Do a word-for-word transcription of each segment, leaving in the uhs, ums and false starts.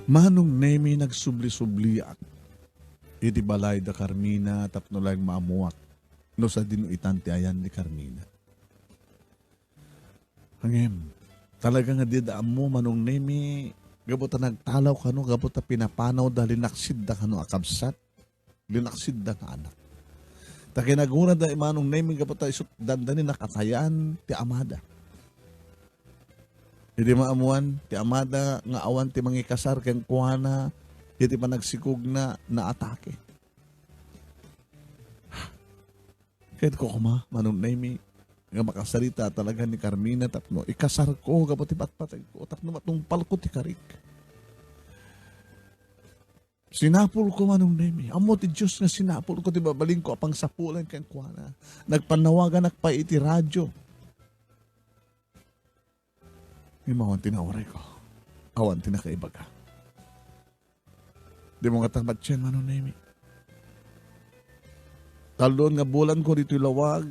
Manong Nemi, nagsubli-subliak iti balay da Carmina tapno laeng maammuak no sadino itan ti ayan ni Carmina. Ngem, talaga nga dida ammo, Manong Nemi, gapu ta nagtalaw kano, gapu ta pinapanawda, linaksidda kano a kabsat, linaksidda nga anak. Ta kinagurada, Manong Nemi, gapu ta isut dandani nakatayan ti amada. Idi maammuan ti amada nga awan ti mangikasar kenkuana, iti panagsikogna, naatake. Ket koma, Manong Nemi, nga makasarita talaga ni Carmina tapno ikasarko gapu ti patpategko, tapno matungpalko ti karik. Sinapulko, Manong Nemi. Ammo ti Dios nga sinapulko ti babalinko a pangsapulan kenkuana. Nagpannawaganak pay iti radyo. Ngem awan ti naurayko. Awan ti nakaibaga. Dimo ngata matien, Manong Nemi. Talloen nga bulanko ditoy lawag,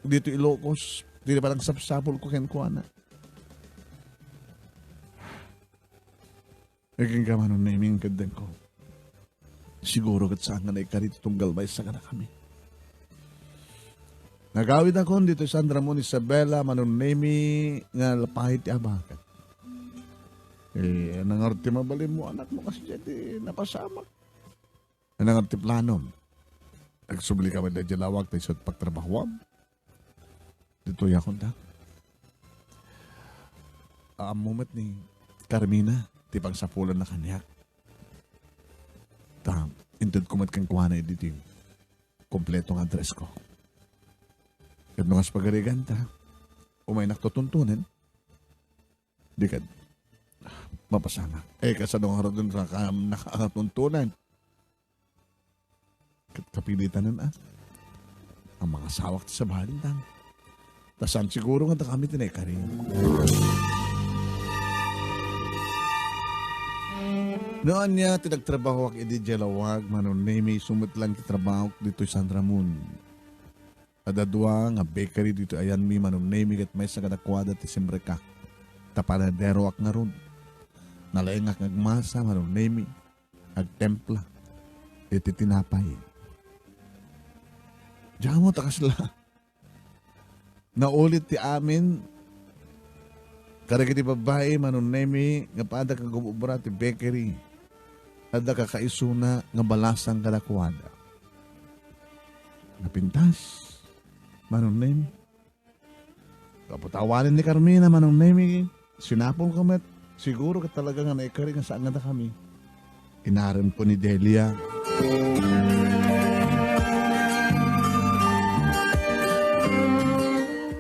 ditoy Ilocos, ditoy panagsapsapulko kenkuana. Agingga, Manong Nemi, keddengko. Siguro ket saan nga naikari ti tunggal maysa kadakami. Nagawidakon ditoy San Ramon Isabela, Manong Nemi, nga lapay ti abakan. Eh, anang ti mabalinmo, anakmo, kas diay ti napasamak? Anang ti planom? Agsublika met daydiay lawag ta isu ti pagtrabahoam? Ditoy akon ta. Aammo met ni Carmina ti pangsapulanna kaniak. Ta, intedko met kenkuana idi ti kompleto nga addressko. Ket no kas pagarigan ta, umaynak tutuntonen, di ket mapasamak. Eh, kasano ngaruden a kaam nakatuntonen? Ket kapilitanen a, a mangasawak ti sabali, tang. Ta saan siguro nga dakami ti naikari. No ania ti nagtrabahoak idi diay lawag, Manong Nemi, isu met lang ti trabahoak ditoy San Ramon. Adda dua nga bakery ditoy ayanmi, Manong Nemi, ket maysa kadakuada ti simrekak. Ta panaderoak ngarud. Nalaingak nga agmasa, Manong Nemi, agtempla iti tinapay. Diak ammo ta kasla. Naulit ti amin kadagiti babbai, Manong Nemi, nga pada kagum-obra ti bakery. Adda kakaisuna nga balasang kadakuada. Napintas, Manong Nemi. Gapu ta awanen ni Carmina, Manong Nemi, sinapulko met. Siguro ket talaga nga naikari nga saan nga dakami. Inaremko ni Delia.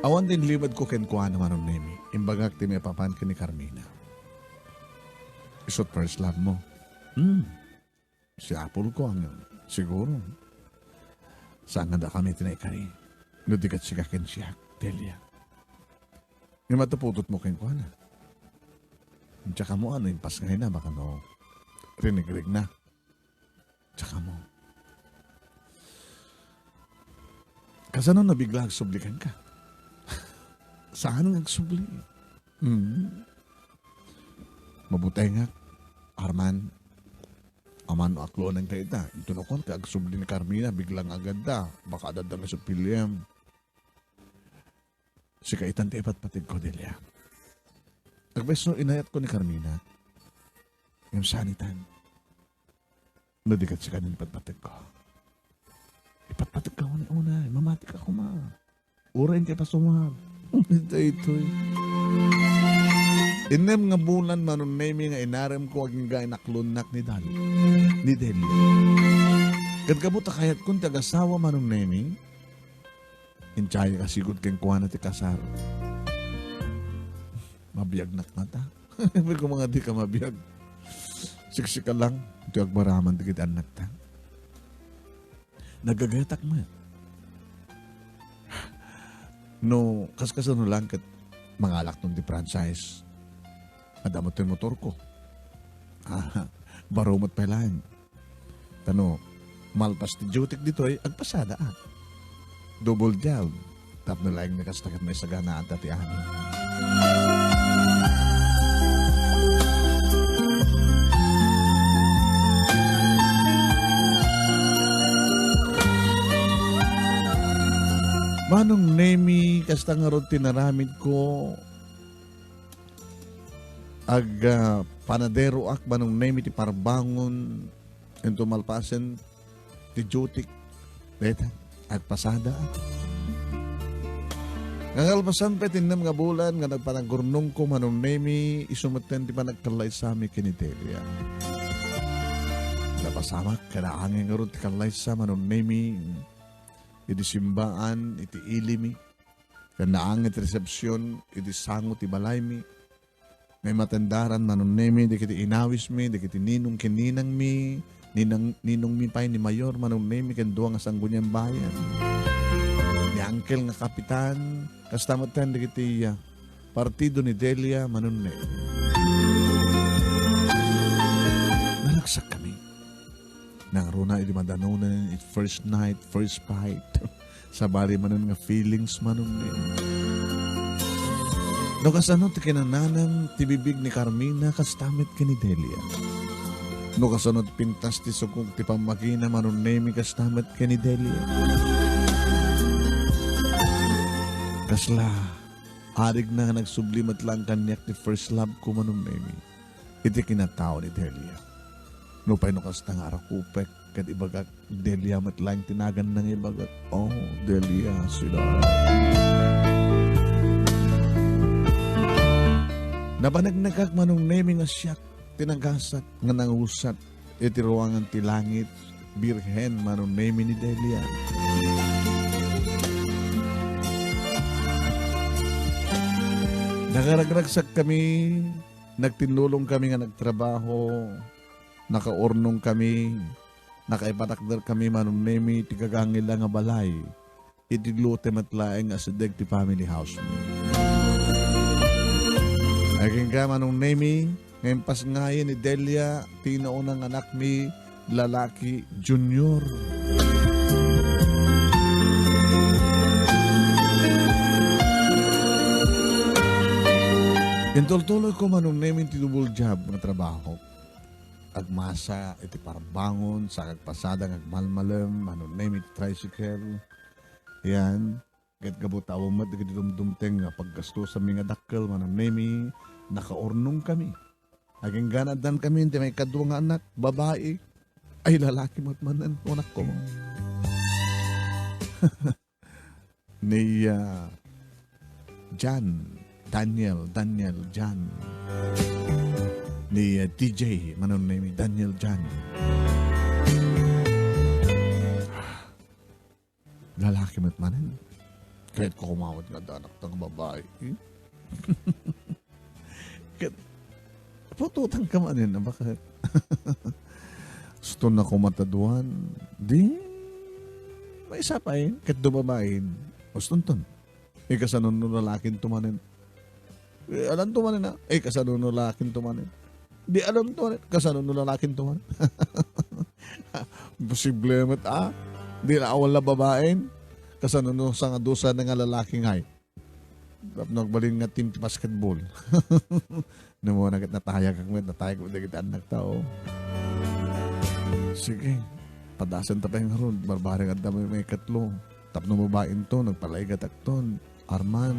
Awan ti inlimedko kenkuana, Manong Nemi. Imbagak ti maipapan ken ni Carmina. Isut first love mo. Hmm. Siapulko, ngem siguro saan nga dakami ti naikari no di ket sika ken siak, Delia. Ngem adda putotmo kenkuana. Diak ammo no impasngayna, baka no rinigregna. Diak ammo. Kasano nabigla agsubli kenka? Saan nga agsubli? Hmm. Mabutengak, Arman. Amangan no aklonen ka ita. Inton no kuan ka agsubli ni Carmina, biglang aganda. Baka adda nga supiliam. Sika itan ti ipatpategko, Delia. Agpayso, inayatko ni Carmina. Ngem saan itan. No di ket sika ti ipatpategko. Ipatpategka unay-unay. Mamatika koma. Uray kay pasumar. Daytoy. Innem nga bulan, Manong Nemi, nga inaremko agingga inaklonnak ni Dal-, ni Delia. Ket gapu ta kayatkon ti agasawa, Manong Nemi, intiayak a sigud kenkuana ti kasar. Mabiagnak ngata. Sabi ko, mga di ka mabiag. Siksika lang. Iti agbaraman ti kiti annakta. Nagagayatak met. No, kaskasano lang ket mangalakton ti franchise. Adda met toy motorko. Ah, baro met pay laeng. Ta no, malpas ti dutyk ditoy, agpasada, ah. Double job. Tapno laeng ni kasta ket maisaganaanta ti amin. Manong Nemi, kasta ngarud ti naramidko. Ag, ah, panaderoak, Manong Nemi, ti parbangon. Inton malpasen ti duty, dayta, agpasadaak. Nga kalpasan pay ti innem nga bulan nga nagpanagurnongko, Manong Nemi, isu metten ti panagkallaysami ken ni Delia. Napasamak, kanaangay ngarud ti kallaysa, Manong Nemi, iti simbaan, iti ilimi, ken naangay ti resepsion, iti sango ti balaymi. Nga imatendaran, Manong Nemi, dagiti inawismi, dagiti ninong ken ninangmi, ninang-, ninongmi pay ni Mayor, Manong Nemi, ken dua nga sangguniang bayan. Ni Angkel nga kapitan, kasta metten dagiti, ah, partido ni Delia, Manong Nemi. Naragsakkami. Nangruna idi madanonen iti first night, first fight. Sabali manen nga feelings, Manong Nemi. No kasano ti kinananam ti bibig ni Carmina, kasta met ken ni Delia. No kasano ti pintas ti sukog ti pammagina, Manong Nemi, kasta met ken ni Delia. Kasla, arigna nga nagsubli met laeng kaniak ti first love ko, Manong Nemi. Iti kinatao ni Delia. Nupay no kasta nga arakupek, ket ibagak, Delia met laeng ti naganna nga ibagak. Oh, Delia, sila. Napaneknekak, Manong Nemi, nga siak ti nagasak nga nangusat iti ruangan ti langit, Birhen, Manong Nemi, ni Delia. Nakaragragsak kami. Nagtinnulong kami nga nagtrabaho, nakaurnong kami, nakaipatakder kami, Manong Nemi, ti gagangila nga balay, iti lote met laeng a sideg ti family house mi. Agingga, Manong Nemi, nga impasngayen ni Delia ti inaunang anakmi, lalaki, Junior. Intultuloyko, Manong Nemi, ti double job nga trabaho. Agmasa iti parbangon, sa agpasada nga agmalmalem, Manong Nemi, ti tricycle. Yan. Ket gapu ta awan met dagiti dumdumteng nga paggastosanmi nga dakkel, Manong Nemi, nakaurnong kami. Agingga addan kami ti maikadua nga anak, babai. Ay, lalaki met manen, anakko. Ni, ah, John, Daniel, Daniel, John. Ni, ah, D J, Manong Nemi, Daniel, John. Lalaki met manen. Kayatko koma met nga adda anakta nga babai. Ket, putotangka manen, a, bakit? Uston a koma ta duan. Di, maysa pay, ket dua babain. Ustonton. Ikasano no lalakinto manen? Eh, alanto manen, a? Eh, kasano no lalakinto manen? Di alanto manen, kasano no lalakinto manen? Imposible met, a? Di la awan la babain? Kasano no sangadusa na nga lalaki ngay? Tapno agbalin nga team ti basketball. Namuna ket natayagak met, natayag met dagiti annakta, o. Sige, padasenta pay ngarud, barbareng adda may, maikatlo. Tapno babainto, nagpalaigatakton. Arman.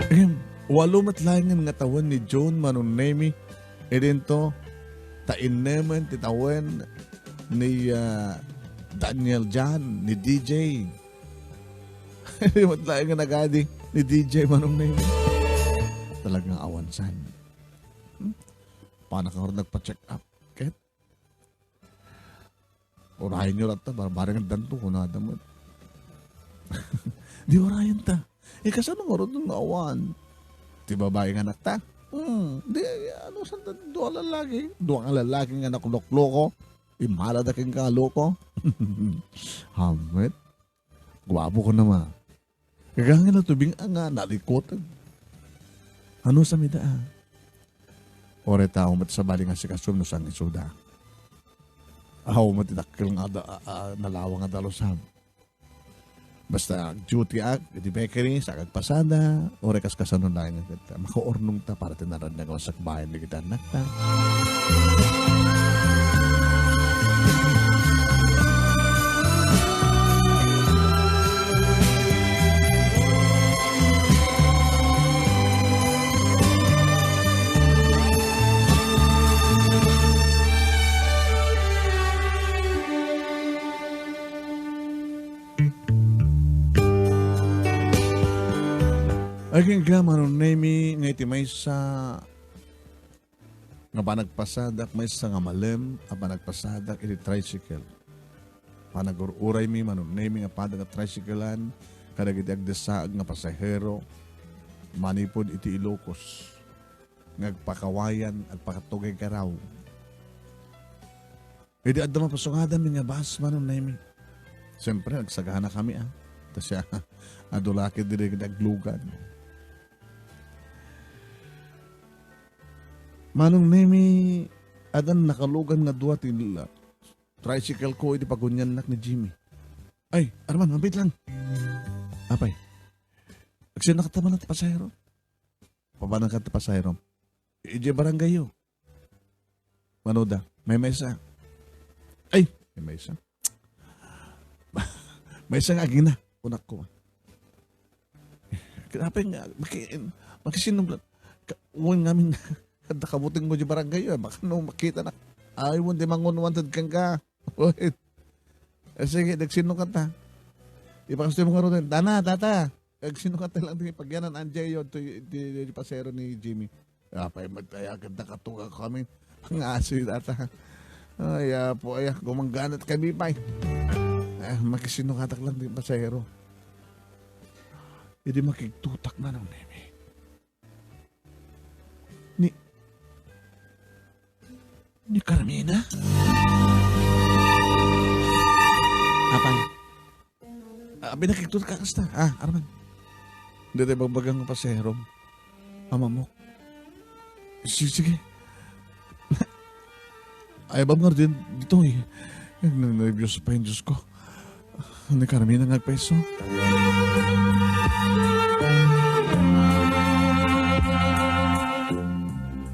Ahem, walo met laengen nga tawen ni June, Manong Nemi. Idinto, ta innemen ti tawen ni, ah, Daniel John, ni D J. Idi met laengen agadi ni D J, Manong Nemi. Talagang awansan. Hmm? Panak ngarud nagpa-check up. Ket? Urayenyo latta, barbareng addanto, kunada met. Di urayenta. Eh, kasano ngarud no awan? Ti babai nga anakta? Hmm, di, ano, saan ta, dua lalaki? Dua nga lalaki nga nakulukloko? Imalada ken kaloko? Hammet. Guapo ko naman. Gagangin na tubing nga nalikot. Ano sa mida, a? Ore tao met sabali nga sikasom no sangisuda. Aw, met dakkel nga da, a, a, nalawang nga dalusam. Basta duty ak, iti bakery, sa agpasada, ore kas kasano laeng nga ket makaurnong ta para ti naragsak bayan dagiti annakta. Agingga, Manong Nemi, nga iti maysa nga panagpasadak, maysa nga malem a panagpasadak iti tricycle. Panagur-uraymi, Manong Nemi, nga pada nga tricyclean kadagiti agdessaag nga pasahero manipud iti Ilocos nga agpakawayan, agpakatugay karaw. Idi adda mapasungadanmi nga bus, Manong Nemi. Siyempre, nagsagana kami, ah. Ta siya, adu la ketdi dagiti aglugan. Manong Nemi, addan nakalugan nga dua ti la-, tricycle ko iti paguniannak ni Jimmy. Ay, Arman, mabiit lang. Apay, agsinno kadi man ti pasahero? Papanangka ti pasahero. Idiay barangayyo. Manoda, maymaysa. Ay, maymaysa. Maysa nga agina, kunak ko. Kinapay nga, maki-, makisinong ka-, wen ngamin, kada kabuteng mo di barangay, ah, baka no makita na. Ay, wen di mangunwanted kang ka. Wen. Eh, sige, nagsino ka ta. Ipakastoy mo nga ron, "Tana, tata." Nagsino ka ta lang di pagyanan, anjay yun, to, di, di, di pasero ni Jimmy. Apay, magtayagan na katuga kami. Ang aso yun ata. Ay, apo, ay, gumangganat kami, pay. Eh, makisinukatak lang din pasahero. Idi makigtutak na nang Nemi. Ni, ni Carmina? Apay? Ah, pinakigtutak kasta. Ah, Arman. Dita ibagbaga nga pasahero. Amamok. Sige, sige. Ay, bab nga din, dito eh. Nagnerbyos pa yung Diyos ko. Ni Carmina nga agpaiso.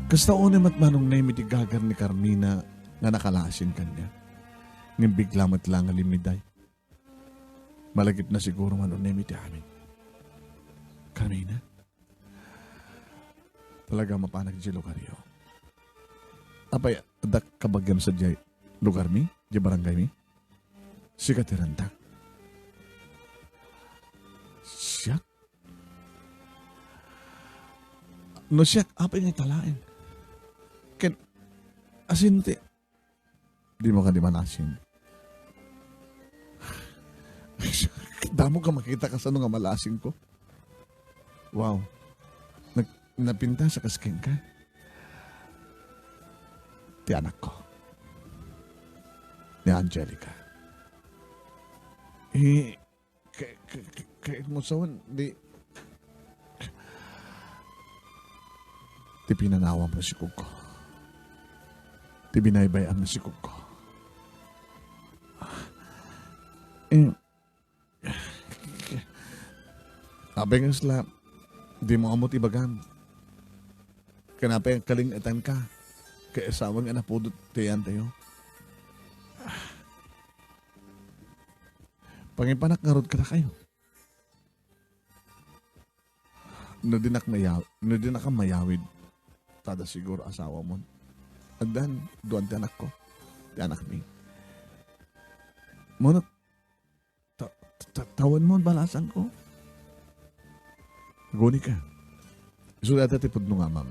Kasta unay met Manong Nemi ti gagar ni Carmina nga nakalasin kaniak. Ngem bigla met la nga limmiday. Malagipna siguro Manong Nemi ti amin. Carmina? Talaga mapanak di lugaryo. Apay, adda kabagiam sadiay lugarmi, di barangaymi? Sika ti renta. Siak? No siak, apay nga italaen? Ken, asin ti, Di mo kadi malasin. Damo ka makita kasano nga malasin ko. Wow. Nag-, napintas a kas kenka. Ti anak ko. Ni Angelica. Eh, Kay, kay, kay, kay mo sawen, di, ti pinanawam na sikog ko. Ti binaybay-am na sikog ko. Eh, apay nga isla, di mo ammo ti bagam. Kanapay ang kalingitan ka. Kay asawan nga napudot ti yan tayo. Pangipanak ngarud kadakayo. No dinak mayaw-, no dinak mayawid, tada siguro asawa mon. Addan, duan ti anakko. Ti anakmi. Mano, ta-, ta-, tawen mon balasan ko. Aguni ka. Isu dayta ti pudno nga amam.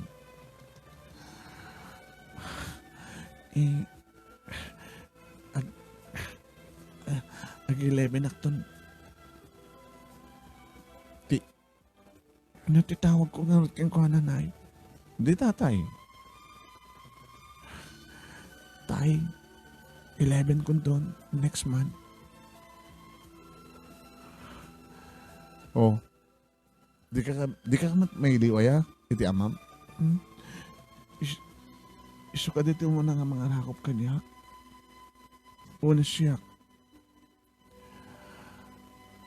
Eh, ag-, ag-eleven akton. Ti, ano ti tawag ko nga kenkuana, Nay? Di, Tatay. Tay, eleven kunton next month. Oh. Di ka, di ka met mailiw aya iti amam? Hmm? Is-, isu kadi ti umuna nga mangarakop kaniak? Wenno siak?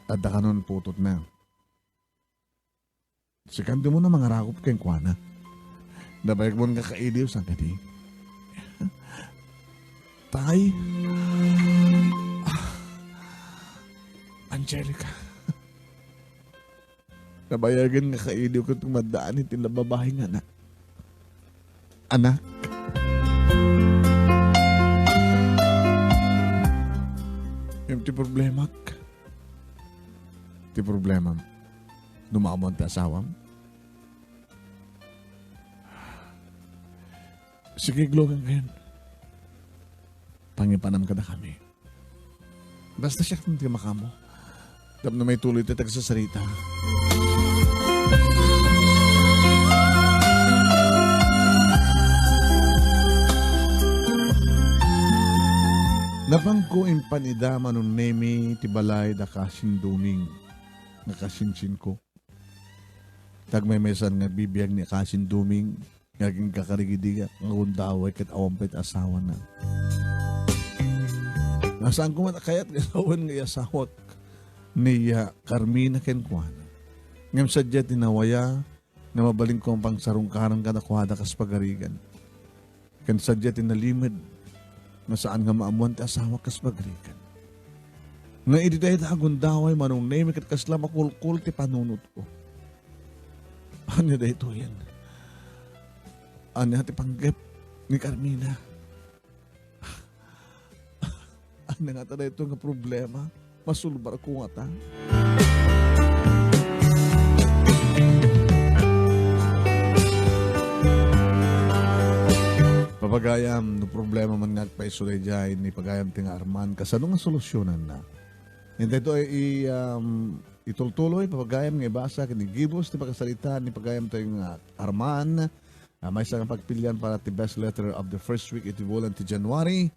Adda kanon putotna. Sikan di umuna mangarakop kenkuana. Nabayag mon nga kailiw, saan kadi? Tay? Ah, Angelica. Nabayagen nga kailiw ket maddaan iti babae nga anak. Anak. Ngem ti problemak, ti problemam, no maamuan ti asawam, Sige, Glo, ken kayon. Pangipanam kadakami. Basta siak ti makamo. Tapno maituloy ti tagsasarita. Napanko impan ida Manong Nemi ti balay da Kasin Duming nga kasinsinko. Tagmaymaysan nga bibiag ni Kasin Duming nga agingkakarigidiga nga agundaway ket awan pay ti asawana. Nga saanko met a kayat nga sawen nga iyasawak ni, ah, Carmina kenkuana. Ngem sadiay ti nawaya nga mabalinko a pangsarungkaran kadakuada kas pagarigan. Ken sadiay ti nalimed nga saan nga maammoan ti asawak kas pagarigan. Nga idi dayta agundaway, Manong Nemi, ket kasla makulkol ti panunotko. Ania daytoyen? Ania ti panggep ni Carmina? Ania ngata daytoy nga problema? Masulbarko ngata? Papagayam, no problema man nga agpaiso daydiay ni pagayam ti nga Arman, kasano nga solusyonanna? Ket daytoy i, um, itultuloy, papagayam, nga ibasa ken igibus ti pakasaritaan ni pagayam tayo nga Arman, ah, maysa nga pagpilian para ti best letter of the first week iti bulan ti January.